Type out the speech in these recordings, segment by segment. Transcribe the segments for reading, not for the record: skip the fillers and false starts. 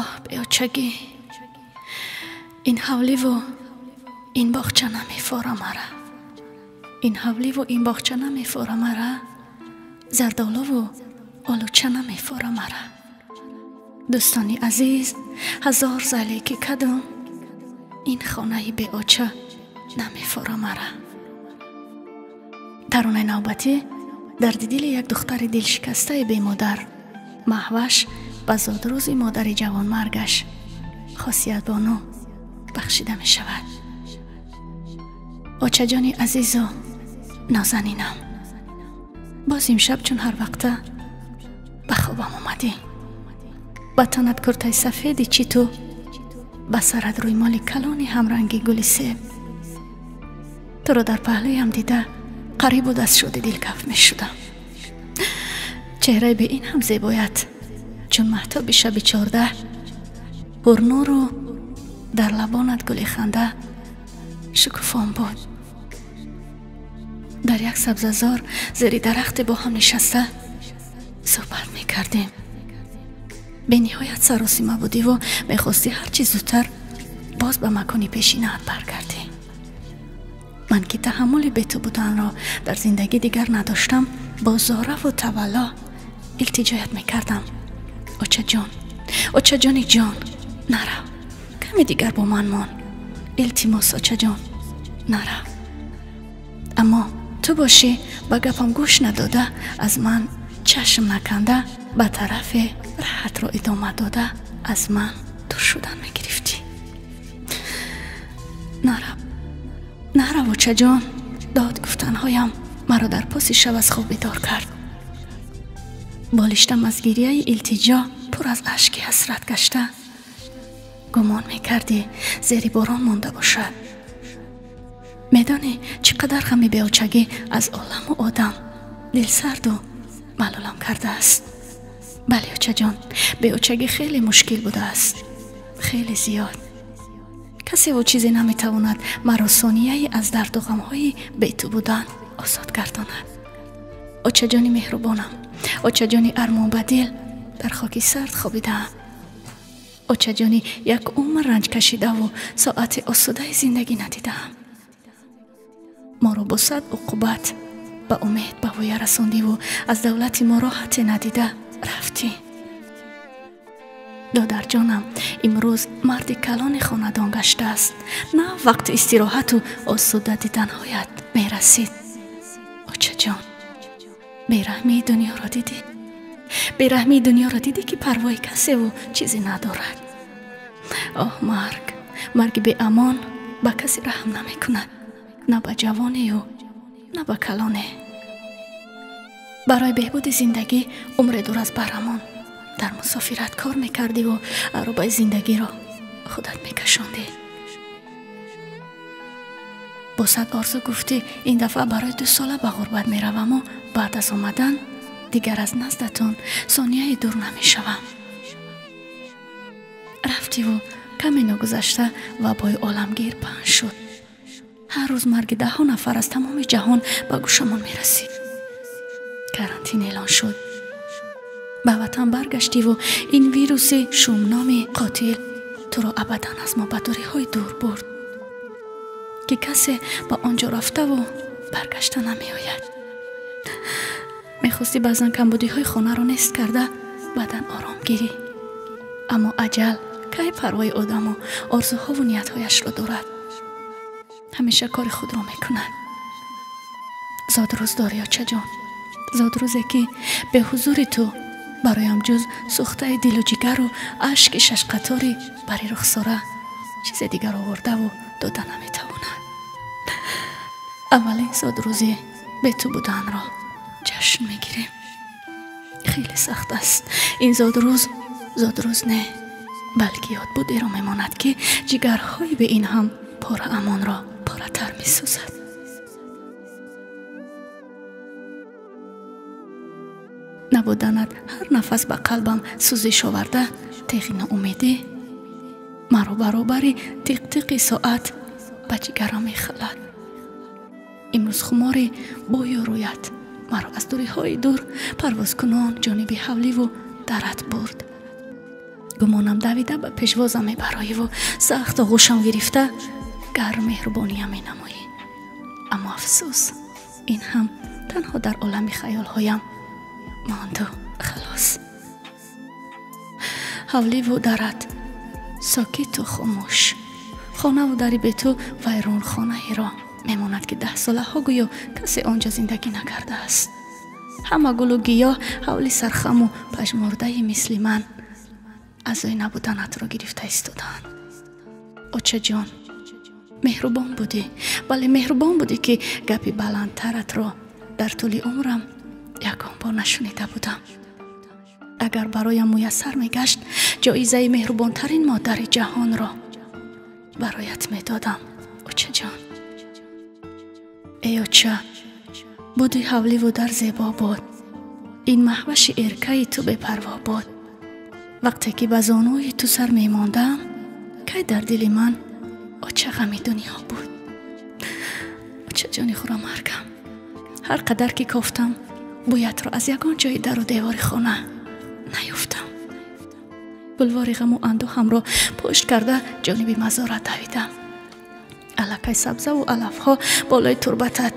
Оҳ, беочагӣ, ин ҳавливу ин боғча намефора мара. Ин ҳавливу ин боғча намефора мара. Зардолуву олуча намефора мара. Дӯстони азиз, ҳазор зале ки кадом, ин хонаи беоча намефора мара. Таронаи навбатӣ дарди дили як духтари дилшикастаи бемодар, Маҳваш, ба зодрӯзи модари ҷавонмаргаш Хосиятбону бахшида мешавад. Очаҷони азизу нозанинам, боз имшаб чун ҳар вақта ба хобам омадӣ. Ба танат куртаи сафеди читу, ба сарат рӯймоли калони ҳамранги гули себ. Туро дар паҳлӯям дида қарибу даст шуди дилкаф мешудам. Чеҳраи бе ин ҳам зебоят, чун маҳтоби шаби 14, пурнуру дар лабонат гули ханда шукуфон буд. Дар як сабзазор зери дарахте бо ҳам нишаста суҳбат мекардем. Бениҳоят саросима будиву мехостӣ ҳарчи зудтар боз ба макони пешинаат баргардӣ. Ман ки таҳаммули бету буданро дар зиндагӣ дигар надоштам, бо зораву тавалло илтиҷоят мекардам. Очаҷон, очаҷони ҷон, нарав, каме дигар бо ман мон. Илтимос, очаҷон, нарав. Аммо ту бошӣ ба гапам гӯш надода, аз ман чашм наканда, ба тарафе раҳатро идома дода, аз ман дур шудан мегирифтӣ. Нарав, нарав, очаҷон, дод гуфтанҳоям маро дар паси шаб аз хоб бедор кард. Болиштам аз гирияи илтиҷо пур аз ашки ҳасрат гашта, гумон мекардӣ зери борон монда бошад. Медонӣ чӣ қадар ғами беочагӣ аз оламу одам дилсарду малолам кардааст. Бале, очаҷон, беочагӣ хеле мушкил будааст, хеле зиёд. Касеву чизе наметавонад маро сонияи аз дарду ғамҳои бету будан озод гардонад. Очаҷони меҳрубонам, очаҷони армонбадил, дар хоки сард хобидаам. Очаҷони як умр ранҷ кашидаву соати осудаи зиндагӣ надидаам. Моро бо сад уқубат ба умед ба воя расондиву аз давлати мо роҳате надида рафтӣ. Додарҷонам имрӯз марди калони хонадон гаштааст. На вақти истироҳату осуда диданҳоят мерасид. Очаҷон, бераҳмии дунёро дидӣ? Бераҳмии дунёро дидӣ, ки парвои касеву чизе надорад. Оҳ, марг, марги беамон ба касе раҳм намекунад, на ба ҷавонею на ба калоне. Барои беҳбуди зиндагӣ умре дур аз барамон дар мусофират кор мекардиву аробаи зиндагиро худат мекашондӣ. Бо сад орзу гуфтӣ ин дафъа барои 2 сола ба ғурбат мераваму баъд аз омадан дигар аз наздатон сонияи дур намешавам. Рафтиву каме ногузашта вабои оламгир паҳн шуд. Ҳар рӯз марги даҳҳо нафар аз тамоми ҷаҳон ба гӯшамон мерасид. Карантин эълон шуд. Ба ватан баргаштиву ин вируси шумноми қотил туро абадан аз мо ба дуриҳои дур бурд, ки касе ба он ҷо рафтаву баргашта намеояд. Мехостӣ баъзан камбудиҳои хонаро нест карда баъдан ором гирӣ. Аммо аҷал кай парвои одаму орзуҳову ниятҳояшро дорад? Ҳамеша кори худро мекунад. Зодрӯз дорӣ, очаҷон, зодрӯзе ки беҳузури ту бароям ҷуз сӯхтаи дилу ҷигару ашки шашқатори бари рухсора чизе дигар овардаву дода наметавонад. Аввалин зодрӯзи бету буданро ҷашн мегирем. Хеле сахт аст. Ин зодрӯз зодрӯз не, балки ёдбудеро мемонад, ки ҷигарҳои бе ин ҳам пора амонро поратар месӯзад. Набуданат ҳар нафас ба қалбам сӯзиш оварда, теғи ноумедӣ маро баробари тиқтиқи соат ба ҷигарам мехалад. Имрӯз хумори бӯю рӯят маро аз дуриҳои дур парвозкунон ҷониби ҳавливу дарат бурд. Гумонам давида ба пешвозам мебароиву сахт оғӯшам гирифта гарм меҳрубониям менамоӣ. Аммо афсӯс, ин ҳам танҳо дар олами хаёлҳоям монду халос. Ҳавливу дарат сокиту хомӯш, хонаву дари бету вайронхонаеро мемонад, ки даҳсолаҳо гӯё касе он ҷо зиндагӣ накардааст. Ҳама гулу гиёҳ ҳавли сархаму пажмурдаи мисли ман азои набуданатро гирифта истодаанд. Очаҷон, меҳрубон будӣ, бале меҳрубон будӣ, ки гапи баландтаратро дар тӯли умрам ягон бор нашунида будам. Агар бароям муяссар мегашт, ҷоизаи меҳрубонтарин модари ҷаҳонро бароят медодам, очаҷон. Эй оча, буди ҳавливу дар зебо буд, ин маҳваши эркаи ту бепарво буд. Вақте ки ба зонуи ту сар мемондам, кай дар дили ман оча ғами дунё буд. Очаҷони хурамаргам, ҳар қадар ки кофтам, бӯятро аз ягон ҷои дару девори хона наёфтам. Булвори ғаму андӯҳамро пушт карда ҷониби мазорат давидам. Аллакай сабзаву алафҳо болои турбатат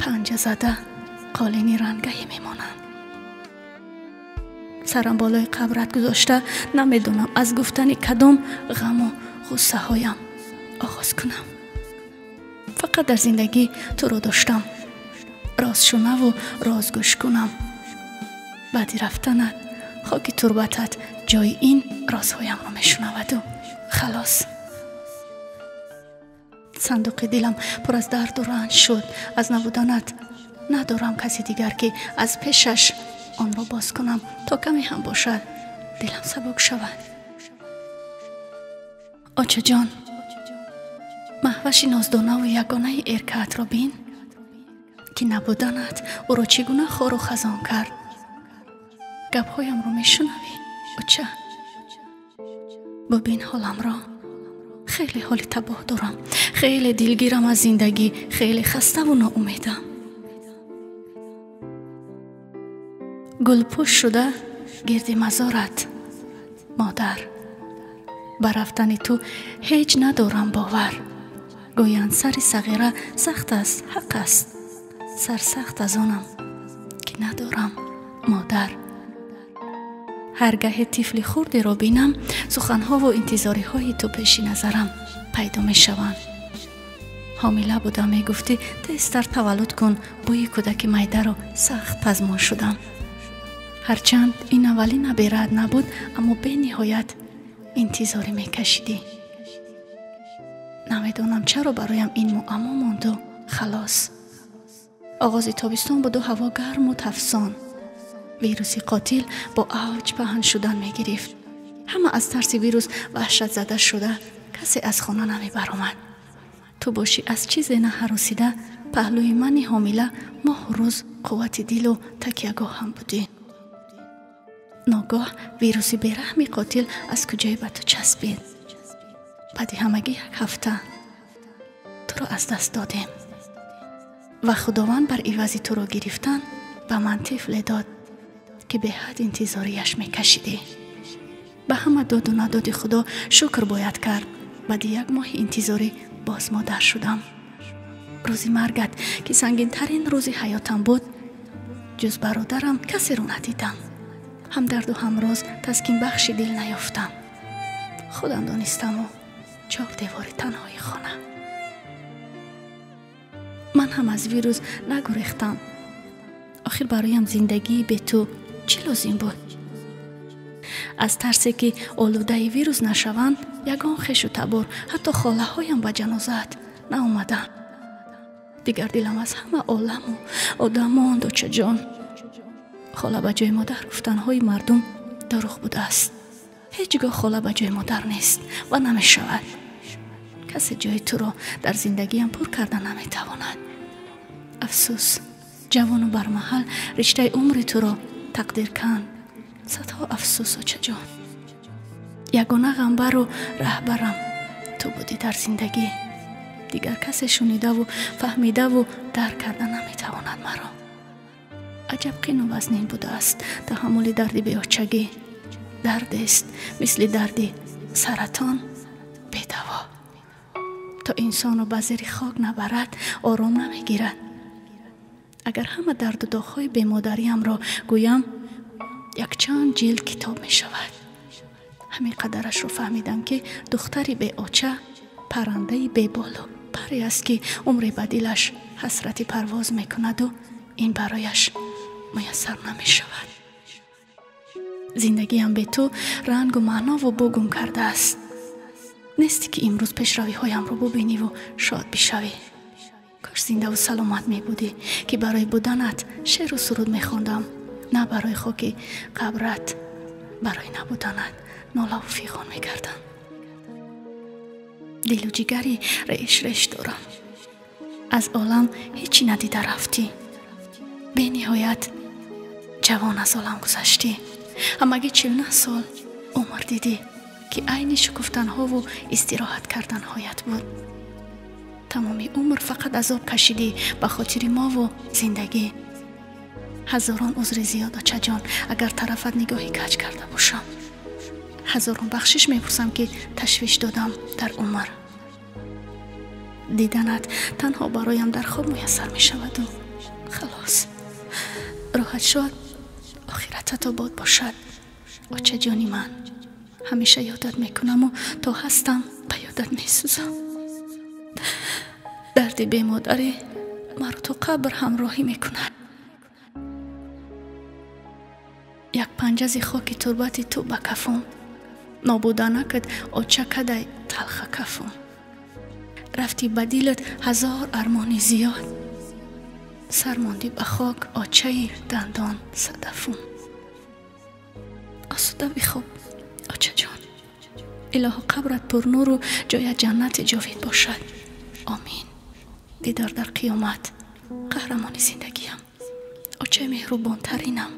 панҷа зада қолини рангае мемонанд. Сарам болои қабрат гузошта намедонам аз гуфтани кадом ғаму ғуссаҳоям оғоз кунам. Фақат дар зиндагӣ туро доштам, розшунаву розгӯш кунам. Баъди рафтанат хоки турбатат ҷои ин розҳоямро мешунаваду халос. Сандуқи дилам пур аз дарду ранҷ шуд. Аз набуданат надорам каси дигар, ки аз пешаш онро боз кунам, то каме ҳам бошад дилам сабук шавад. Очаҷон, маҳваши ноздонаву ягонаи эркаатро бин, ки набуданат ӯро чӣ гуна хору хазон кард. Гапҳоямро мешунавӣ, оча? Бубин ҳоламро. Хеле ҳоли табоҳ дорам, хеле дилгирам аз зиндагӣ, хеле хаставу ноумедам. Гулпӯш шуда гирди мазорат, модар, ба рафтани ту ҳеҷ надорам бовар. Гӯянд сари сағира сахт аст, ҳақ аст, сарсахт аз онам, ки надорам модар. Ҳар гаҳе тифли хурдеро бинам, суханҳову интизориҳои ту пеши назарам пайдо мешаванд. Ҳомила будам, мегуфтӣ тезтар таваллуд кун, бӯи кӯдаки майдаро сахт пазмон шудам. Ҳарчанд ин аввалин набераат набуд, аммо бениҳоят интизорӣ мекашидӣ. Намедонам чаро бароям ин муаммо монду халос. Оғози тобистон буду ҳаво гарму тафсон. Вируси қотил бо авҷ паҳн шудан мегирифт. Ҳама аз тарси вирус ваҳшатзада шуда, касе аз хона намебаромад. Ту бошӣ аз чизе наҳаросида, паҳлӯи мани ҳомила моҳу рӯз қуввати дилу такягоҳам будӣ. Ногоҳ вируси бераҳми қотил аз куҷое ба ту часпид. Баъди ҳамагӣ як ҳафта туро аз даст додем ва Худованд бар ивази туро гирифтан ба ман тифле дод, ки беҳад интизорияш мекашидӣ. Ба ҳама доду надоди Худо шукр бояд кард. Баъди як моҳи интизорӣ боз модар шудам. Рӯзи маргат, ки сангинтарин рӯзи ҳаётам буд, ҷуз бародарам касеро надидам. Ҳамдарду ҳамроз таскинбахши дил наёфтам. Худам донистаму чор девори танҳои хона. Ман ҳам аз вирус нагурехтам. Охир бароям зиндагии бе ту чӣ лозим буд? Аз тарсе ки олудаи вирус нашаванд, ягон хешу табор, ҳатто холаҳоям ба ҷанозаат наомаданд. Дигар дилам аз ҳама оламу одам монд, очаҷон. Хола ба ҷои модар гуфтанҳои мардум дурӯғ будааст. Ҳеҷ гоҳ хола ба ҷои модар нест ва намешавад. Касе ҷои туро дар зиндагиам пур карда наметавонад. Афсӯс, ҷавону бармаҳал риштаи умри туро тақдир канд. Садҳо афсӯс, очаҷон. Ягона ғамбару раҳбарам ту будӣ дар зиндагӣ. Дигар касе шунидаву фаҳмидаву дарк карда наметавонад маро. Аҷаб қину вазнин будааст таҳаммули дарди беочагӣ. Дардест мисли дарди саратон бедаво. То инсону ба зери хок набарад, ором намегирад. Агар ҳама дарду доғҳои бемодариамро гӯям, якчанд ҷилд китоб мешавад. Ҳамин қадарашро фаҳмидам, ки духтари беоча паррандаи беболу паре аст, ки умре ба дилаш ҳасрати парвоз мекунаду ин барояш муяссар намешавад. Зиндагиам бе ту рангу маънову бӯ гум кардааст. Нестӣ, ки имрӯз пешравиҳоямро бубиниву шод бишавӣ. Кош зиндаву саломат мебудӣ, ки барои буданат шеъру суруд мехондам, на барои хоки қабрат, барои набуданат нолаву фиғон мекардам. Дилу ҷигари реш реш дорам. Аз олам ҳечи надида рафтӣ. Бениҳоят ҷавон аз олам гузаштӣ. Ҳамагӣ 49 сол умр дидӣ, ки айни шукуфтанҳову истироҳат карданҳоят буд. Тамоми умр фақат азоб кашидӣ ба хотири мову зиндагӣ. Ҳазорон узри зиёд, очаҷон, агар тарафат нигоҳи каҷ карда бошам. Ҳазорон бахшиш мепурсам, ки ташвиш додам дар умр. Диданат танҳо бароям дар хоб муяссар мешаваду халос. Роҳат шод, охиратат обод бошад, очаҷони ман. Ҳамеша ёдат мекунаму то ҳастам ба ёдат месӯзам. Дарди бемодарӣ маро то қабр ҳамроҳӣ мекунад. Як панҷази хоки турбати ту ба кафум. Нобуда накард оча кадай талха кафум. Рафтӣ ба дилат ҳазор армони зиёд. Сар мондӣ ба хок очаи дандон садафум. Осуда бихоб, очаҷон. Илоҳо қабрат пурнуру ҷоя ҷаннати ҷовид бошад. Омин. Дидор дар қиёмат, қаҳрамони зиндагиям, очаи меҳрубонтаринам.